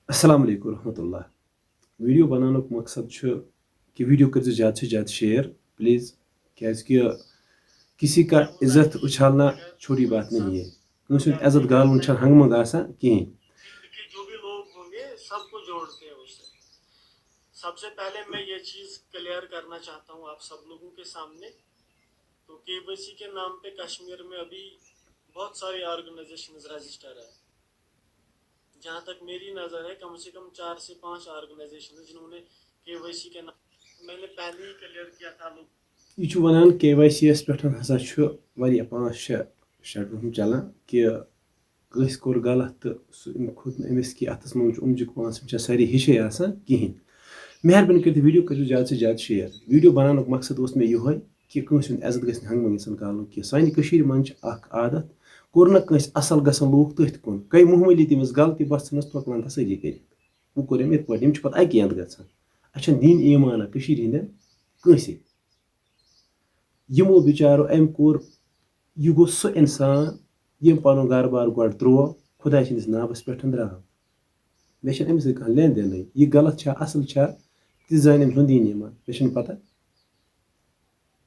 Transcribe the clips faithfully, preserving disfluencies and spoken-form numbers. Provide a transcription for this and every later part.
السلام علیکم ورحمۃ اللہ۔ ویڈیو بناونُک مقصد چھُ کہِ ویڈیو کٔرزِ زیادٕ سے زیادٕ شیئر پلیز، کیازِ کہِ کسی کا عزت اچھالنا چھوٹی بات نہیں ہے۔ کٲنٛسہِ ہُنٛد عزت گالُن چھُنہٕ ہنٛگہٕ منٛگہٕ آسان کِہیٖنۍ۔ سب سے پہلے میں یہ چیز کلیئر کرنا چاہتا ہوں آپ سب لوگوں کے سامنے۔ تو کے وائی سی کے نام پہ کشمیر میں ابھی بہت ساری آرگنائزیشنز رجسٹر ہے۔ جہاں تک میری نظر ہے، کم سے کم چار سے پانچ آرگنائزیشنز جنہوں نے کے وائی سی کے نام، میں نے پہلے ہی کلیئر کیا تھا لوگ۔ یہِ چھُ وَنان، کے وائی سی یَس پٮ۪ٹھ ہسا چھُ واریاہ پانٛژھ شےٚ شےٚ برونٛہہ چلان کہِ کٲنٛسہِ کوٚر غلط تہٕ سُہ أمۍ کھوٚت نہٕ أمِس کینٛہہ، اَتھَس منٛز چھُ أمجُک پانٛژھ، یِم چھِ سٲری ہِشے آسان کِہیٖنۍ۔ مہربٲنی کٔرِتھ ویڈیو کٔرِو زیادٕ سے زیادٕ شیئر۔ ویڈیو بناونُک مقصد اوس مےٚ یِہوٚے کہِ کٲنٛسہِ ہُنٛد عزت گژھِ نہٕ ہنٛگہٕ منٛگہٕ یَژھان کَرُن کینٛہہ۔ سانہِ کٔشیٖرِ منٛز چھِ اَکھ عادت، کوٚر نہ کٲنٛسہِ اَصٕل گژھان لوٗکھ تٔتھۍ کُن، کَے معموٗلی تٔمِس غلطی بَس ژھٕنَس ترٛوکلَن تہٕ سٲری کٔرِتھ۔ وۄنۍ کوٚر أمۍ یِتھ پٲٹھۍ، یِم چھِ پَتہٕ اَکی اَندٕ گژھان۔ اَسہِ چھَنہٕ دِنۍ ایٖمانا کٔشیٖرِ ہِنٛدٮ۪ن کٲنٛسے۔ یِمو بِچارو أمۍ کوٚر، یہِ گوٚو سُہ اِنسان ییٚمۍ پَنُن گَرٕ بار گۄڈٕ ترٛوو، خۄداے سٕنٛدِس ناوَس پٮ۪ٹھ درٛاو۔ مےٚ چھَنہٕ أمِس سۭتۍ کانٛہہ لین دینٕے۔ یہِ غلط چھا، اَصٕل چھا، تہِ زانہِ أمۍ سُنٛد دیٖن ایٖمان۔ مےٚ چھَنہٕ پَتہ۔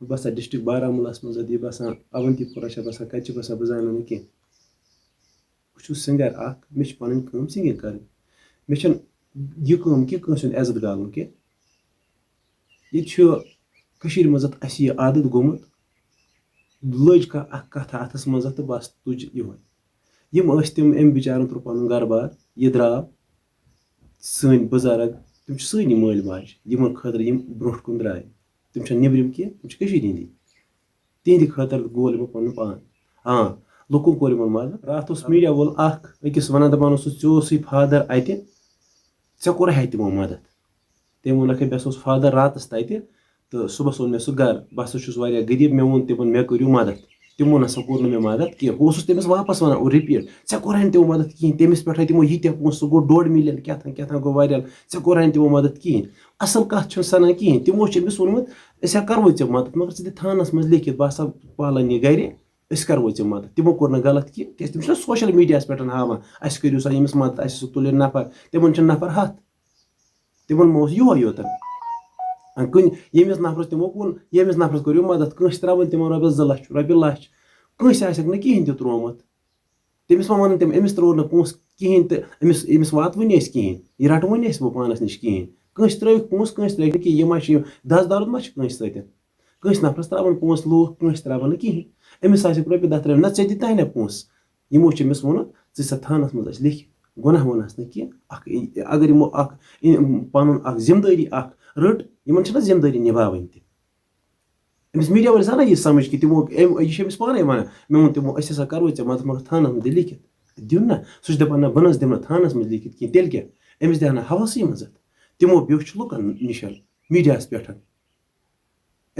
بہٕ بَسا ڈِسٹِرٛکٹ بارہمولاہَس منٛز، اَتہِ یہِ بَسان اَوَنتی پورہ چھا بَسان، کَتہِ چھِ بَسان، بہٕ زانَن نہٕ کینٛہہ۔ بہٕ چھُس سِنٛگَر اَکھ، مےٚ چھِ پَنٕنۍ کٲم سِنٛگِنٛگ کَرٕنۍ۔ مےٚ چھَنہٕ یہِ کٲم کہِ کٲنٛسہِ ہُنٛد عزت گالُن کینٛہہ۔ ییٚتہِ چھُ کٔشیٖرِ منٛز اَتھ اَسہِ یہِ عادت گوٚمُت، لٔج کانٛہہ اَکھ کَتھا اَتھَس منٛز تہٕ بَس تُج یِہوٚے۔ یِم ٲسۍ تِم، أمۍ بِچارَن ترٛوو پَنُن گَرٕ بار، یہِ درٛاو۔ سٲنۍ بُزرٕگ، تِم چھِ سٲنی مٲلۍ ماجہِ، یِمَن خٲطرٕ یِم برٛونٛٹھ کُن درٛاے۔ تِم چھِنہٕ نیٚبرِم کینٛہہ، تِم چھِ کٔشیٖرِ ہِنٛدی۔ تِہِنٛدِ خٲطرٕ گول یِمو پَنُن پان۔ آ، لُکو کوٚر یِمَن مَدَد۔ راتھ اوس میٖڈیا وول اَکھ أکِس وَنان، دَپان اوسُس، "ژےٚ اوسُے فادَر اَتہِ، ژےٚ کوٚرہے تِمو مَدَد؟" تٔمۍ ووٚنُکھ ہے، "مےٚ سا اوس فادَر راتَس تَتہِ، تہٕ صُبحَس اوٚن مےٚ سُہ گَرٕ۔ بہٕ ہسا چھُس واریاہ غریٖب، مےٚ ووٚن تِمَن، مےٚ کٔرِو مَدَد۔" تِمو نہ سا کوٚر نہٕ مےٚ مَدَد کینٛہہ۔ بہٕ اوسُس تٔمِس واپَس وَنان، اور رِپیٖٹ، "ژےٚ کوٚرہے نہٕ تِمو مَدَد کِہیٖنۍ، تٔمِس پٮ۪ٹھ ہا تِمو ییٖتیٛاہ پونٛسہٕ، سُہ گوٚو ڈۄڈ مِلیَن کیٛاہ تام، کیٛاہ تام گوٚو واریاہ، ژےٚ کوٚرہے نہٕ تِمو مَدَد کِہیٖنۍ۔" اَصٕل کَتھ چھُنہٕ سَنان کِہیٖنۍ۔ تِمو چھُ أمِس ووٚنمُت، "أسۍ ہا کَرو ژےٚ مَدَد، مگر ژٕ دِ تھانَس منٛز لیکھِتھ، بہٕ ہسا پالَن یہِ گَرِ، أسۍ کَرو ژےٚ مَدَد۔" تِمو کوٚر نہٕ غلط کینٛہہ، کیٛازِ تِم چھِنہ سوشَل میٖڈیاہَس پٮ۪ٹھ ہاوان، "اَسہِ کٔرِو سا ییٚمِس مَدَد، اَسہِ سُہ تُلہِ نفر۔" تِمَن چھِ نفر ہَتھ۔ تِمَن ما اوس یِہوٚے یوتَن؟ کُنہِ ییٚمِس نفرَس تِمو ووٚن، ییٚمِس نفرَس کٔرِو مَدَد، کٲنٛسہِ ترٛاوَن تِمَن رۄپیَس زٕ لَچھ، رۄپیہِ لَچھ، کٲنٛسہِ آسٮ۪کھ نہٕ کِہیٖنۍ تہِ ترٛوومُت۔ تٔمِس ما وَنَن تِم، أمِس ترٛوو نہٕ پونٛسہٕ کِہیٖنۍ تہٕ أمِس، أمِس واتوٕے نہٕ أسۍ کِہیٖنۍ، یہِ رَٹوٕے نہٕ أسۍ وۄنۍ پانَس نِش کِہیٖنۍ۔ کٲنٛسہِ ترٛٲوِکھ پونٛسہٕ، کٲنٛسہِ ترٛٲوِکھ نہٕ کِہیٖنۍ، یہِ ما چھِ یِم دَس دَرُد ما چھِ کٲنٛسہِ سۭتۍ؟ کٲنٛسہِ نفرَس ترٛاوَن پونٛسہٕ لوٗکھ، کٲنٛسہِ ترٛاوَن نہٕ کِہیٖنۍ۔ أمِس آسٮ۪کھ رۄپیہِ دَہ ترٛٲوِتھ، نہ ژےٚ دِتۍ نہ پونٛسہٕ۔ یِمو چھِ أمِس ووٚنمُت، "ژٕ چھِ سا تھانَس منٛز اَسہِ لیکھِتھ، گۄناہ وۄناہ آسہِ نہٕ کینٛہہ، اَکھ، اگر یِمو اَکھ، پَنُن اَکھ ذِمہٕ دٲری اَکھ رٔٹ، یِمَن چھِنہ ذِمہٕ دٲری نِباوٕنۍ تہِ؟" أمِس میٖڈیا وٲلۍ زانان یہِ سَمٕجھ کہِ تِمو، أمۍ، یہِ چھِ أمِس پانَے وَنان، مےٚ ووٚن تِمو، "أسۍ ہسا کَرو ژےٚ مَدَد، مگر تھانَس منٛز دِ لیکھِتھ۔" دیُن نہ، سُہ چھُ دَپان، "نہ، بہٕ نہ حظ دِمہٕ نہٕ تھانَس منٛز لیکھِتھ کینٛہہ۔" تیٚلہِ کیٛاہ؟ أمِس دِہَن نہ حواسٕے منٛز اَتھ۔ تِمو بیوٗٹھ چھُ لُکَن نِشَن میٖڈیاہَس پٮ۪ٹھ۔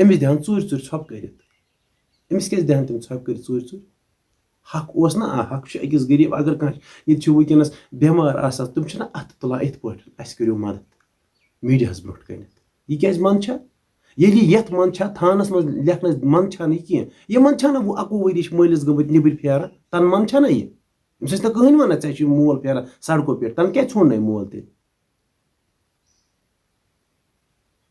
أمِس دِہَن ژوٗرِ ژوٗرِ ژھۄپہٕ کٔرِتھ۔ أمِس کیٛازِ دِہَن تِم ژھۄپہٕ کٔرِتھ ژوٗرِ ژوٗرِ؟ حق اوس نہ، آ، حق چھُ أکِس غریٖب، اگر کانٛہہ، ییٚتہِ چھُ وٕنکیٚنَس بٮ۪مار آسان، تِم چھِنہ اَتھٕ تُلان یِتھ پٲٹھۍ، "اَسہِ کٔرِو مَدَد میٖڈیاہَس برونٛٹھ کٔنِتھ۔" یہِ کیٛازِ منٛدچھان؟ ییٚلہِ یہِ یَتھ منٛدچھان، تھانَس منٛز لیکھنَس منٛدچھان یہِ کینٛہہ، یہِ منٛدچھان نہ وُہ اَکوُہ ؤرِش مٲلِس گٔمٕتۍ نیٚبٕرۍ پھیران، تَنہٕ منٛدچھان نہ یہِ۔ أمِس ٲسۍ نہٕ کٕہٕنۍ وَنان، "ژےٚ چھُے مول پھیران سڑکو پٮ۪ٹھ"، تَنہٕ کیٛازِ ژھونٛڈ نہٕ أمۍ مول تیٚلہِ؟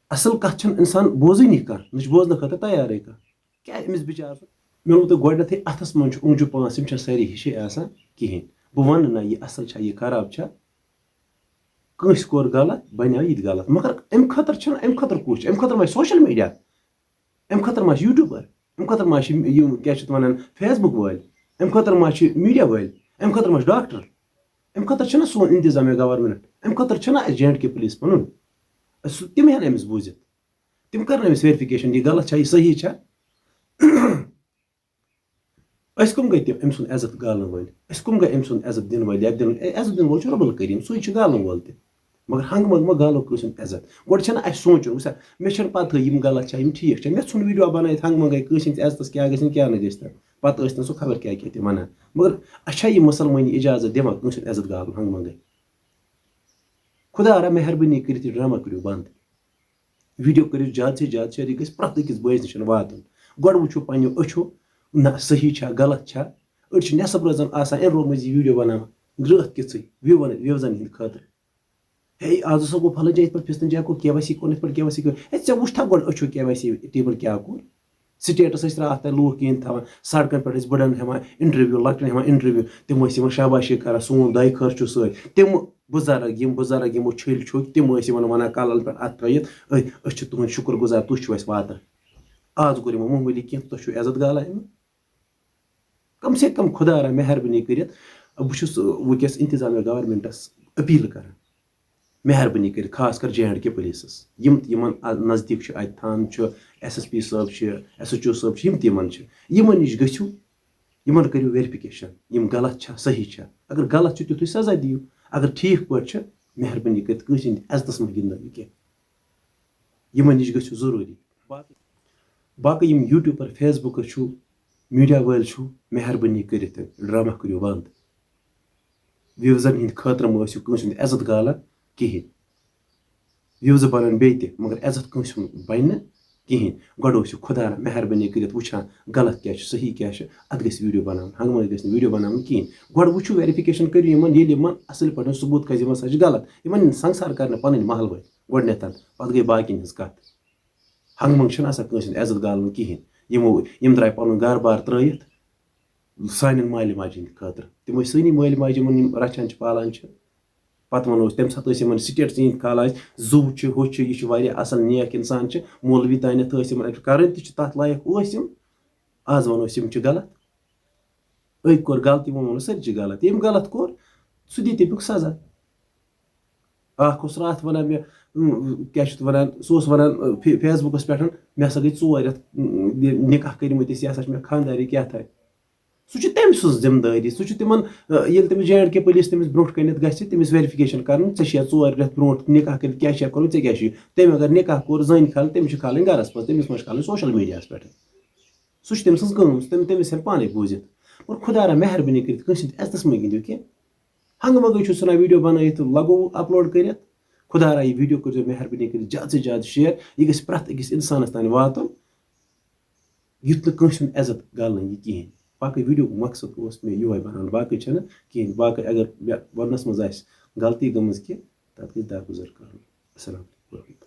اَصٕل کَتھ چھَنہٕ اِنسان بوزٲنی کانٛہہ، نہ چھُ بوزنہٕ خٲطرٕ تیارٕے کانٛہہ۔ کیٛاہ أمِس بِچارٕ سُنٛد؟ مےٚ ووٚن تۄہہِ گۄڈٕنٮ۪تھٕے، اَتھَس منٛز چھُ اونٛگجہِ پانٛژھ، یِم چھِنہٕ سٲری ہِشے آسان کِہیٖنۍ۔ بہٕ وَنہٕ نہ یہِ اَصٕل چھا، یہِ خراب چھا۔ کٲنٛسہِ کوٚر غلط، بَنیو یہِ تہِ غلط۔ مگر اَمہِ خٲطرٕ چھُنہٕ، اَمہِ خٲطرٕ کُس چھُ؟ اَمہِ خٲطرٕ ما چھِ سوشَل میٖڈیا؟ اَمہِ خٲطرٕ ما چھِ یوٗٹیوٗبَر؟ اَمہِ خٲطرٕ ما چھِ یِم، کیٛاہ چھِ اَتھ وَنان، فیس بُک وٲلۍ؟ اَمہِ خٲطرٕ ما چھِ میٖڈیا وٲلۍ؟ اَمہِ خٲطرٕ ما چھِ ڈاکٹر؟ اَمہِ خٲطرٕ چھِنہ سون اِنتِظامیہ، گورنمنٹ؟ اَمہِ خٲطرٕ چھِنہ اَسہِ جے اینڈ کے پُلیٖس پَنُن؟ اَسہِ سُہ، تِم ہٮ۪ن أمِس بوٗزِتھ۔ تِم کَرَن أمِس ویرِفِکیشَن، یہِ غلط چھا، یہِ صحیح چھا؟ أسۍ کٕم گٔے تِم أمۍ سُنٛد عزت گالَن وٲلۍ؟ أسۍ کٕم گٔے أمۍ سُنٛد عزت دِنہٕ وٲلۍ یا دِنہٕ، اے، عزت دِنہٕ وول چھُ رۄب الکریٖم، سُے چھُ گالَن وول تہِ۔ مگر ہنٛگہٕ منٛگہٕ ما گالو کٲنٛسہِ ہُنٛد عزت؟ گۄڈٕ چھَنہٕ اَسہِ سونٛچُن، وٕچھ سا، مےٚ چھَنہٕ پَتہٕے یِم غلط چھا، یِم ٹھیٖک چھا۔ مےٚ ژھُن ویٖڈیو بَنٲیِتھ ہنٛگہٕ منٛگَے کٲنٛسہِ ہِنٛدِس عزتَس کیٛاہ گژھِ، کیٛاہ نہٕ گژھِ تہٕ پَتہٕ ٲسۍ تَن سُہ خبر کیٛاہ کیٛاہ تہِ وَنان۔ مگر اَسہِ چھا یہِ مُسلمٲنی اِجازت دِوان کٲنٛسہِ ہُنٛد عزت گالُن ہنٛگہٕ منٛگَے؟ خۄدا را، مہربٲنی کٔرِتھ یہِ ڈرامہ کٔرِو بنٛد۔ ویٖڈیو کٔرِو زیادٕ سے زیادٕ شیئر، یہِ گژھِ پرٛٮ۪تھ أکِس بٲیِس نِش واتُن۔ گۄڈٕ وٕچھِو پنٛنیو أچھو، نہ صحیح چھا، غلط چھا۔ أڑۍ چھِ نٮ۪صٕب روزان آسان اَمہِ روٚو مٔنٛزۍ یہِ ویٖڈیو بناوان۔ گرٛٲتھ کِژھٕے وِوَن وِوزَن ہِنٛدِ خٲطرٕ۔ ہے، آز ہسا گوٚو پھلٲنۍ جایہِ یِتھ پٲٹھۍ، پھِستٲنۍ جایہِ کوٚر کے واے سی، کوٚر یِتھ پٲٹھۍ کے واے سی کوٚر۔ ہے، ژےٚ وُچھتھا گۄڈٕ أچھو کے واے سی ٹیبل کیٛاہ کوٚر؟ سٹیٹس ٲسۍ راتھ تام لوٗکھ یِن تھاوان، سڑکن پٮ۪ٹھ ٲسۍ بٔڑن ہٮ۪وان انٹرویو، لۄکٹٮ۪ن ہٮ۪وان انٹرویو۔ تِم ٲسۍ یِمن شاباشی کران، سون دۄیہِ خٲر چھُ سۭتۍ۔ تِم بُزرگ، یِم بُزرگ یِمو چھٔلۍ چھوٚکۍ، تِم ٲسۍ یِمن ونان کلن پٮ۪ٹھ اتھٕ ترٲیِتھ، "أسۍ، أسۍ چھِ تُہنٛدۍ شُکر گُزار، تُہۍ چھِو اَسہِ واتان۔ آز گوٚو یِمو معموٗلی کینٛہہ، تۄہہِ چھُو عزت گالا یِمن؟" کم سے کم خدا را مہربٲنی کٔرِتھ، بہٕ چھُس وٕنکیٚس انتظامیہ گورنمنٹس اپیل کران، مہربٲنی کٔرِتھ، خاص کر جے اینڈ کے پولیسس، یِم یِمن نزدیٖک چھِ، اتہِ تھان چھُ، ایس ایس پی صٲب چھِ، ایس ایچ او صٲب چھِ، یِم تہِ یِمن چھِ، یِمن نِش گٔژھِو، یِمن کٔرِو ویریفکیشن، یِم غلط چھا صحیح چھا، اگر غلط چھِ تیُتھُے سزا دِیِو، اگر ٹھیٖک پٲٹھۍ چھِ، مہربٲنی کٔرِتھ کٲنٛسہِ ہِنٛدِ عزتس مہ گِنٛدنٲیِو کینٛہہ، یِمن نِش گٔژھِو ضروٗری۔ باقٕے باقٕے یِم یوٗٹیوٗبر، فیس بُکر چھُو، میٖڈیا وٲلۍ چھُو، مہربٲنی کٔرِتھ ڈرامہ کٔرِو بنٛد۔ وِوزن ہِنٛدِ خٲطرٕ مہ ٲسِو کٲنٛسہِ ہُنٛد عزت گالان کِہیٖنۍ۔ وِوزٕ بنن بیٚیہِ تہِ، مگر عزت کٲنٛسہِ ہُنٛد بنہِ نہٕ کِہیٖنۍ۔ گۄڈٕ ٲسِو خۄدا را مہربٲنی کٔرِتھ وٕچھان غلط کیٛاہ چھُ، صحیح کیٛاہ چھُ، اَتھ گژھِ ویٖڈیو بناوُن، ہنٛگہٕ منٛگہٕ گژھِ نہٕ ویٖڈیو بناوُن کِہیٖنۍ۔ گۄڈٕ وٕچھِو، ویریفِکیشن کٔرِو یِمن، ییٚلہِ یِمن اَصٕل پٲٹھۍ ثبوٗت کھسہِ یِمن سۭتۍ چھِ غلط، یِمن یِن سنگسار کرنہٕ پنٕنۍ محلہٕ وٲلۍ گۄڈٕنٮ۪تھ، پتہٕ گٔے باقین ہٕنٛز کتھ۔ ہنٛگہٕ منٛگہٕ چھُنہٕ آسان کٲنٛسہِ ہُنٛد عزت گالُن کِہیٖنۍ۔ یِمو، یِم درٛاے پنُن گرٕ بار ترٲیِتھ سانٮ۪ن مالہِ ماجہِ ہِنٛدِ خٲطرٕ۔ تِم ٲسۍ سٲنی مٲلۍ ماجہِ، یِمن یِم رچھان چھِ، پالان چھِ۔ پتہٕ ونو أسۍ، تَمہِ ساتہٕ ٲسۍ یِمن سٹیٹ ژیٖنٛتھۍ کھالان اَسہِ، زُو چھِ، ہُہ چھِ، یہِ چھِ واریاہ اَصٕل نیک اِنسان چھِ، مولوی تانٮ۪تھ ٲسۍ یِمن اَتہِ کرٕنۍ تہِ چھِ، تَتھ لایق ٲسۍ یِم۔ آز ونو أسۍ، یِم چھِ غلط۔ أکۍ کوٚر غلط، یِمو ووٚن سٲرِسٕے غلط۔ ییٚمۍ غلط کوٚر، سُہ دی تَمیُک سزا۔ اکھ اوس راتھ ونان مےٚ، اۭں، کیٛاہ چھِ اَتھ ونان، سُہ اوس ونان، اۭں، فے-، فیس بُکس پٮ۪ٹھ، مےٚ ہسا گٔے ژور رٮ۪تھ، اۭں، یہِ نِکاح کٔرمٕتۍ، أسۍ یہِ ہسا چھِ مےٚ خانٛداری کیٛاہ تھاے۔ سُہ چھُ تٔمۍ سٕنٛز ذمہٕ دٲری، سُہ چھُ تِمن، اۭں، ییٚلہِ تٔمِس جے اینڈ کے پُلیٖس تٔمِس برونٛٹھ کَنٮ۪تھ گژھِ، تٔمِس ویریفِکیشن کرُن، ژےٚ چھےٚ ژور رٮ۪تھ برونٛٹھ نِکاح کٔرِتھ، کیٛاہ چھےٚ کوٚرمُت، ژےٚ کیٛاہ چھُے؟ تٔمۍ اگر نِکاح کوٚر، زٔنۍ کھالٕنۍ، تٔمِس چھِ کھالٕنۍ گرس منٛز، تٔمِس ما چھِ کھالٕنۍ سوشل میٖڈیاہس پٮ۪ٹھ؟ سُہ چھِ تٔمۍ سٕنٛز کٲم، سُہ تٔمۍ، تٔمِس ہٮ۪کہِ پانَے بوٗزِتھ۔ اور خۄدا را مہربٲنی کٔرِتھ کٲنٛسہِ ہِنٛدِ عزتَس مہ گِنٛدِو کینٛہہ۔ ہنٛگہٕ منٛگَے چھُ ژھٕنان ویٖڈیو بَنٲیِتھ تہٕ لَگووُ اَپلوڈ کٔرِتھ۔ خۄدا را یہِ ویٖڈیو کٔرۍزیو مہربٲنی کٔرِتھ زیادٕ سے زیادٕ شِیَر۔ یہِ گژھِ پرٛٮ۪تھ أکِس اِنسانَس تام واتُن، یُتھ نہٕ کٲنٛسہِ ہُنٛد عزت گَلنہٕ یہِ کِہیٖنۍ۔ باقٕے ویٖڈیوُک مقصد اوس مےٚ یِہوٚے بَناوُن، باقٕے چھَنہٕ کِہیٖنۍ۔ باقٕے اگر مےٚ وَننَس منٛز آسہِ غلطی گٔمٕژ کینٛہہ، تَتھ گژھِ درگُزر کَرُن۔ السلام علیکم ورحمتہ اللہ۔